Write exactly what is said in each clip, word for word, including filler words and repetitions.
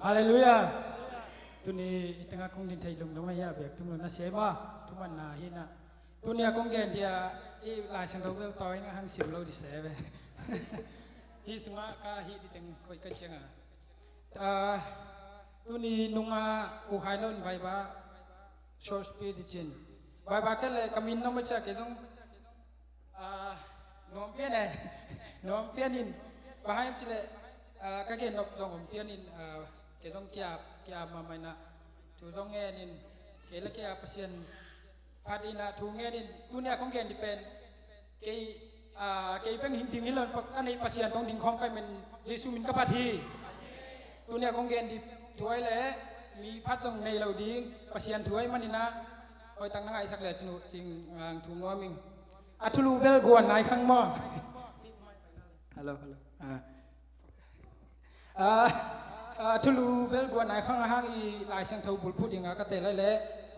Halleluiah. Tuni i tengah kong din thei lungdam ahi a, biak tung lo na sia ma, thumanna hi na. Tuni a kong gen dia i Lai Siangtho bel tawi na hang sim lo di se ve. Hi sungah ka hi di teng koih ka cianga. Ah, tuni nunga u khai non vai ba short speech di cin. Vai ba ka le ka min nom a cia ke zong Ah, nuam pian e. Nuam pian in. Bang hang hiam cih leh, ah, ka gen nop zong om pian in, ah, kei zong kia, kia mahmah in ah. Thu zong ngen in. Kei le kei a Pasian phat in ah, thu ngen in. Tuni a kong gen di pen. Kei, ah, kei pen hing ding hi lo in pa, ka neih Pasian tawh ding khawng ka hi man Jesu min ka phat hi. Tuni a kong gen di thu ahi leh, mi phat zong nei lo ding, Pasian thu ahih manin ah. Hoih tak na ngaihsak le cin uh, cing, ah, thum nuam ing. A thulu bel guan nai khang maw? Hello, hello. Ah. Ah, a thulu bel guan nai khang a hang i Lai Siangtho bulphuh ding a ka tel lai le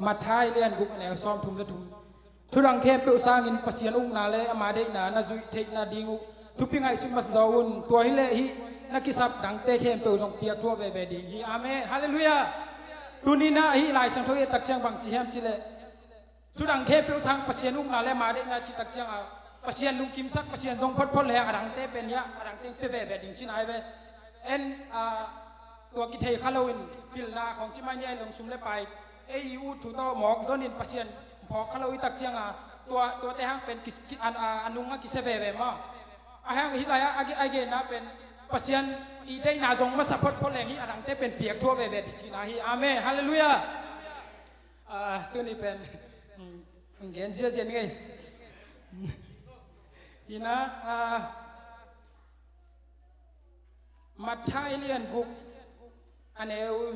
Matthai lian guk a neu sawm thum le thum. Thudang khempeuh sangin Pasian ukna le ama deihna na zuih theihna ding uh thupi ngaihsut masa zaw un. Tua hi leh hih na kisap dangte khempeuh zong piak thuah veve ding hi. Amen. Halleluiah. Tuni na hih Lai Siangtho i et tak ciang bang ci hiam cih leh Thudang khempeuh sang Pasian ukna le ama deihna cih tak ciang a, Pasian lungkimsak, Pasian zong photphot le a dangte pen hiah, a dangte pia veve ding cihna hi ve. En, ah, tua kithei kha lo in pilna khawng ci mai ni a, i lung sum le pai ei i ut thu tawh mawk zon in Pasian phawk kha lo i tak ciang a, tua, tuate hang pen kis-, ki-, an, a, a nung a kisia veve maw? A hang hih lai a, a ge-, a genna pen Pasian i deihna zong masa photphot leng hih a dangte pen piak thuah veve ding cihna hi. Amen. Halleluiah. Ah, tuni pen, mm, gen ziazia ni ngei. Ina, ah, Matthai lian guk a neu,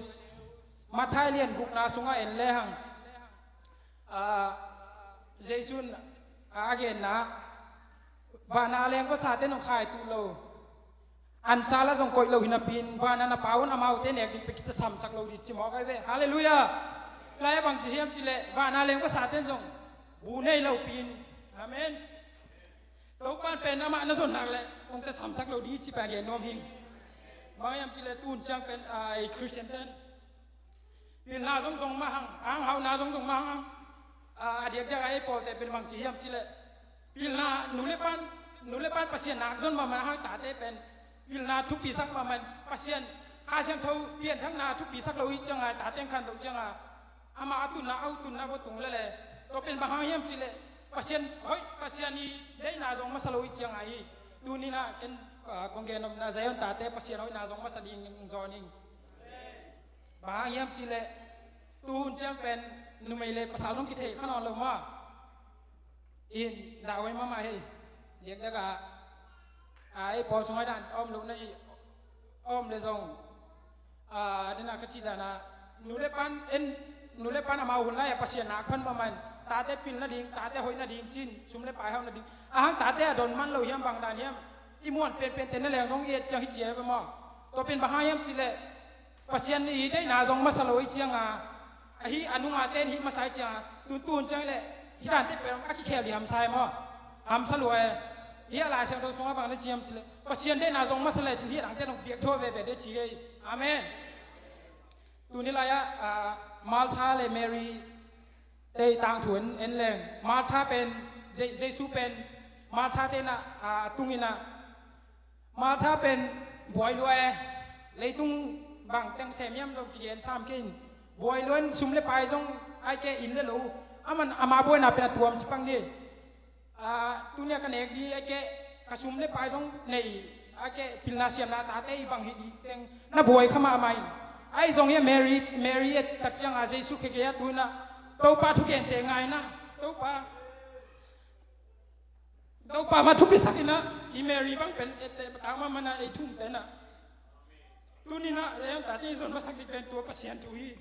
Matthai lian gukna sungah en lehang, ah, Jesu'n a genna, vana leng vasate nong khaitu lo. Ansa la zong koih lo hi napi in, vana na Pa un amaute nek ding pia kitasamsak lo ding ci mawk ahi ve. Halleluiah. Lai a bang ci hiam cih leh, vana leng vasate'n zong bu nei lo pi in. Amen. Topa'n pen amah na zon nak leh kong tasamsak lo ding ci pen gen nuam hing. Bang hiam cih leh tun ciang pen, ah, ei Christian ten pilna zong zong mah hang, a hang hauhna zong zong mah hang. Ah, a diakdiak a ei pawlte pen bang ci hiam cih leh, pilna nu le pa'n, nu le pa'n Pasian nak zon mahmah a hang tate pen pilna thupisak mahmah in, Pasian Kha Siangtho pianthakna thupisak lo hi ciang a, tate khantoh ciang a, amah a tunna, a tunna va tung lele. Tua pen bang hang hiam cih leh Pasian hoih, Pasian i deihna zong masa lo hi ciang a hi. Tuni-in ah ken, ah, kong gen nopna Zion tate Pasian hoihna zong masa ding zawn ing. Bang hang hiam cih leh tu hun ciang pen numei le pasal zong kithei kha nawn lo maw. In dah huai mahmah hi. Diakdiak a, a, ei pawl sung a dan om lo na hi, om le zong, a, dena ka cih dan a, nu le pa'n en, nu le pa'n amau hun lai a Pasian nak phan mahmah in, tate pil nading, tate hoih nading ci-in, sum le pai hauh nading. A hang tate a don man lo hiam, bang dan hiam. I muan penpen te na leng zong i et ciang hi ci a hi ve maw. Tua pen bang hang hiam cih leh Pasian i deihna zong masa lo hi ciang a, ahi a nunga ten hih masa hi ciang a, tun tun ciang leh hih dante pen a kikhel ding hamsa hi maw. Hamsa lua e. Hih a Lai Siangtho sungah bang na ci hiam cih leh Pasian deihna zong masa le cin hih dangte zong piak thua veve de ci hi. Amen. Tuni lai ah, ah, Martha le Mary te i tangthu en, en leng. Martha pen, Je-, Jesu pen, Martha te na, ah, tung in ah, Martha pen buai lua e, leitung bang teng sem hiam zong kigen sam kei in, buai lua in sum le pai zong ai ke in le lo, aman ama buaina pen a tuam ci pang ni. Ah, tuni a ka nek di ai ke, ka sum le pai zong nei, ai ke pilna siamna tate i bang hi di teng na buai kha mahmah in. Ai zong hi a Mary, Mary et tak ciang a Jesu khe kei a tu-in ah, Topa thugente ngai in ah, Topa Topa mah thupisak in ah, i Mary bang pen ette patang mah mana ei thumte na. Tuni-in ah, Zion tate i zon masak ding pen tua Pasian thu hi.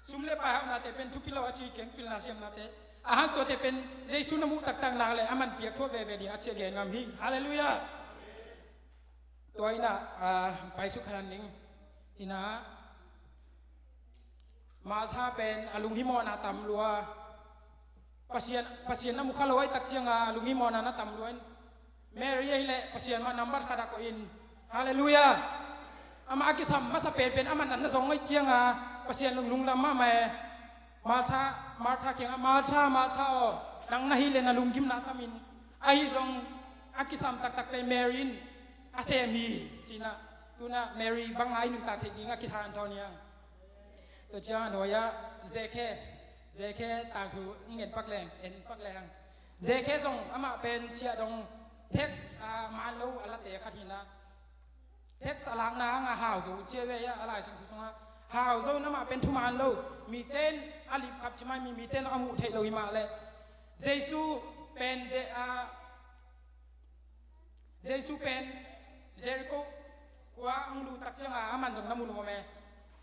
Sum le pai hauhnate pen thupi lo a ci keng, pilna siamnate. A hang tuate pen Jesu na muh taktak nak leh aman piak thuah veve ding a ci a gen ngam hi. Halleluiah. Tua in ah, ah, paisuk kha nan ning. In ah, Martha pen a lunghimawhna tam lua. Pasian, Pasian na mu kha lo ai tak ciang a lunghimawhna na tam lua in. Mary ahih leh Pasian mah nambat khat a koih in. Halleluiah. Amah a kisam masa penpen amah natna zong ngaih cianga Pasian lung lungdam mahmah e. Martha, Martha kiangah, "Martha, Martha aw, nang na hih leh na lunggimna tamin, ahi zong a kisam taktak pen Mary in a sem hi," cinah. Tunah Mary banga i nuntak theih dingah kithantawn hiang. Tua ciang a nuai-ah Zekhe, Zekhe tangthu ngen pak leng, en pak leng. Zekhe zong amah pen siahdong tax a man lo a late khat hinah. Tax a lakna hanga hau zo cia ve a, a Lai Siangtho sungah hau zo in amah pen thuman lo. Miten a lipkhap ci mai mi, miten a muh theih lo hi mah leh. Jesu pen Ze-, a, Jesu pen Jericho khua hong lut tak cianga aman zong na mu nuam e.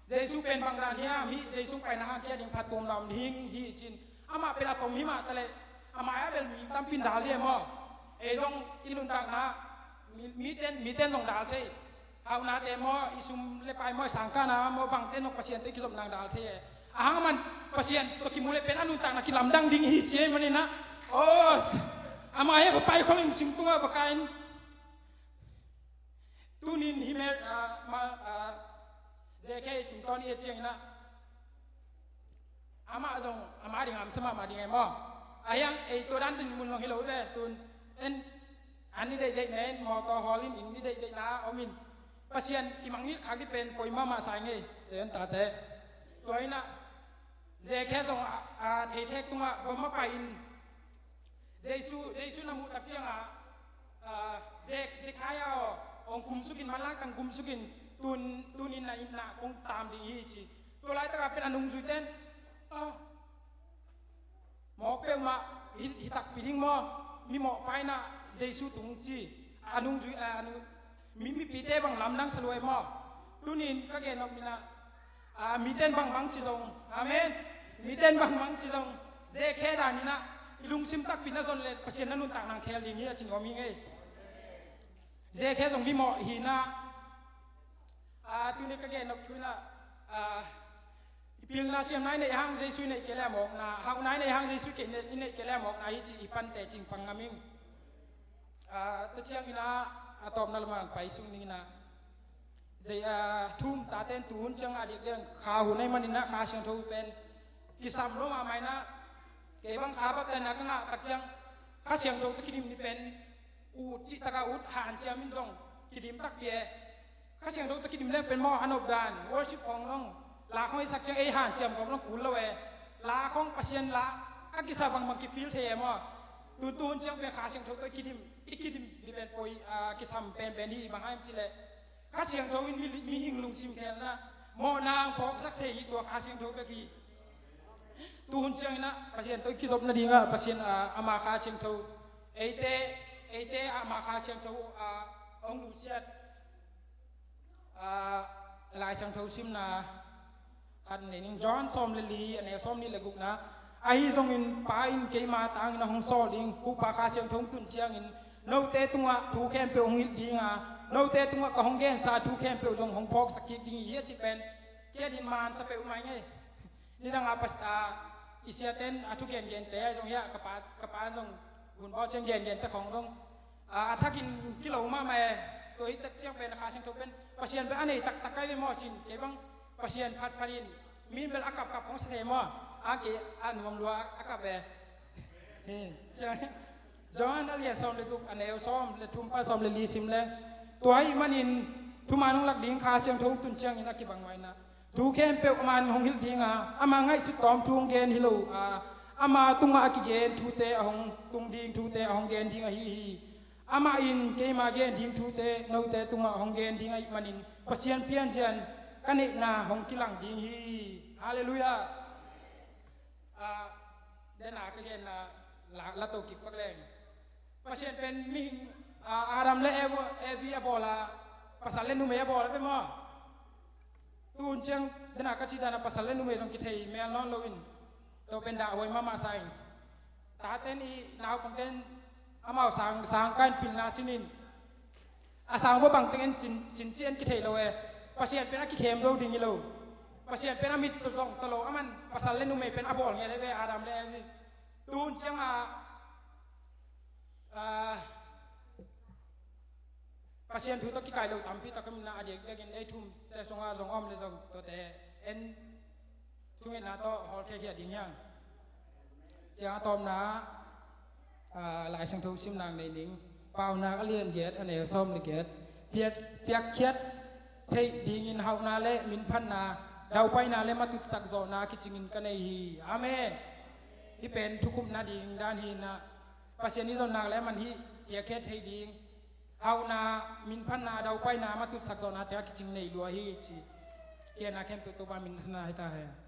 Jesu pen bang dan hiam, hih Jesu paina hang kia ding phattuamna om ding hi cin. Amah pen a tom hi mah taleh, amah a bel mi tampi in dal hi e maw. Ei zong i nuntakna, mi, miten, miten zong dal thei. Hauhnate maw, i sum le pai maw, i sangkahna maw, bangte zong Pasian tawh i kizopna dal thei e. Ahang aman Pasian tawh kimu le pen a nuntakna kilamdang ding hi ci e maninah. Os, amah he va pai khol in sing tungah va kai in. Tunin hi Mer-, ah, ma, ah, Zekhe i tungtawn i et cianginah amah zong amah ding hamsa mahmah ding e maw. A hiang ei tua dan tin mun zong hi lo ve tun. En an i deihdeih nen mawtaw hawl in, inn i deihdeihna om in Pasian i mangngilh khak dih pen poi mahmah sa ing ei. Te en tate. Tua innah Zekhe zong a, a theithek tungah va mapai in Jesu, Jesu na muh tak ciangah, ah, Zek-, Zekhaya aw, hong kumsukin, manlangtang kumsukin, tun, tunin na itna kong tam ding hi ci. Tua laitakah pen a nungzuiten, ah, mawk peuhmah hi, hi takpi ding maw, mi mawh paina Jesu tung ci. A nungzui, ah, a nung, mi, mipite bang lamdang sa lua e maw. Tunin ka gen nop minah, ah, miten bangbang ci zong. Amen. Miten bangbang ci zong. Zekhe daninah i lungsim takpi na zon le Pasian na nuntak nang khel ding hi a ci nuam hi ngei. Zekhe zong mimawh hinah, ah, tuni ka gen nop thuinah, ah, i pilna siamna i neih hang Jesu i neih kei le a mawkna, hauhna i neih hang Jesu i neih kei le a mawkna hi ci i pante cing pang ngam ing. Ah, tua cianginah a tawpna lamah pai sung ninginah zei, ah, thum taten tuhun ciangah a dik deng kha hun ahi maninah Kha Siangtho pen kisam lo mahmah inah kei bang kha baptaina ka ngah tak ciang Kha Siangtho tawh kidim ni pen ut cihtakah ut hanciam in zong kidim takpi e. Kha Siangtho tawh kidim leng pen maw a nopdan worship khawng zong la khawng i sak ciang ei hanciam khawng zong kul lo e. La khawng Pasian la a kisa bangbang kifil thei e maw. Tuntuhun ciang pen Kha Siangtho tawh i kidim, i kidim ni pen poi, ah, kisam penpen hi. Bang hang hiam cileh Kha Siangtho in mi, mihing lungsim khelna mawhna ang phawksak thei hi. Tua Kha Siangtho bek hi. Tuhun cianginah Pasian tawh i kizop nadingah Pasian, ah, ama Kha Siangtho eite, eite ama Kha Siangtho, ah, hong nusiat, ah, Lai Siangtho simna khat nei ning. John sawm le li a neu sawm nih le gukna. Ahi zongin Pa in keima tangin a hong sawl ding Pupa Kha Siangtho hong tun ciangin note tungah thu khempeuh hong hilh dinga, note tungah ka hong gensa thu khempeuh zong hong phawksak kik ding hi a ci pen. Kia din mansa peuh mai ngei. Nidangah pas, ah, i siaten a thu gengente ahi zong hiah ka pa, ka pa zong hun bawl ciang gengente khawng zong, ah, a thakin kilo mahmah e. Tua hi tak ciang pen a Kha Siangtho pen Pasian pen a nei taktak kai ve maw cin kei bang Pasian phatphat in min bel a kapkap khawng sa thei maw. A kei a nuam lua a kap e. Hi ciang Johan a lian sawm le guk a neu sawm le thum pan sawm le li sim leng tua ahih manin thuman hong lak ding Kha Siangtho hong tun ciangin a kibang maina thu khempeuh aman hong hilh dinga ama ngaihsut tawm thu hong gen hi lo a ama tungah a kigen thute a hong tung ding thute a hong gen ding ahi hi. Amah in keima gen ding thute note tungah hong gen ding ahih manin Pasian pianzian ka neihna hong kilang ding hi. Halleluiah. Ah, dena ka genna la, la to kik pak leng. Pasian pen mihing, ah, Adam le Eva, Evi a bawl a pasal le numei a bawl a ve maw? Tuhun ciang dena ka cih dana pasal le numei zong kithei mel nawn loin tua pen dah huai mahmah science. Taten i naupangten amau sang, sang kain pilna sinin a sang vua bangteng en sin, sin ci en kithei lo e. Pasian pen a kikhem zo ding hi lo. Pasian pen a mit tawh zong tawh lo aman pasal le numei pen a bawl ngiat e ve Adam le Evi. Tuhun cianga, ah, Pasian thu tawh kikai lo tampi tak om in ah, a diakdiakin ei thumte sungah zong om le zong tuate en thungetna tawh hawlkhia ding hi hang. Ciang a tawpna ah, Lai Siangtho sim nang nei ning. Paunak a lian giat, a neu sawm le giat. Piak, piakkhiat theih dingin hauhna le minphatna, daupaina le matutsak zawhna kicingin ka nei hi. Amen. Hih pen thukhupna ding dan hi in ah, Pasian i zon nak le man hih piakkhiat theih ding, hauhna, minphatna, daupaina, matutsak zawhnate a kicing nei lua hi ci. Kiana khempeuh Topa min thang hi ta hen.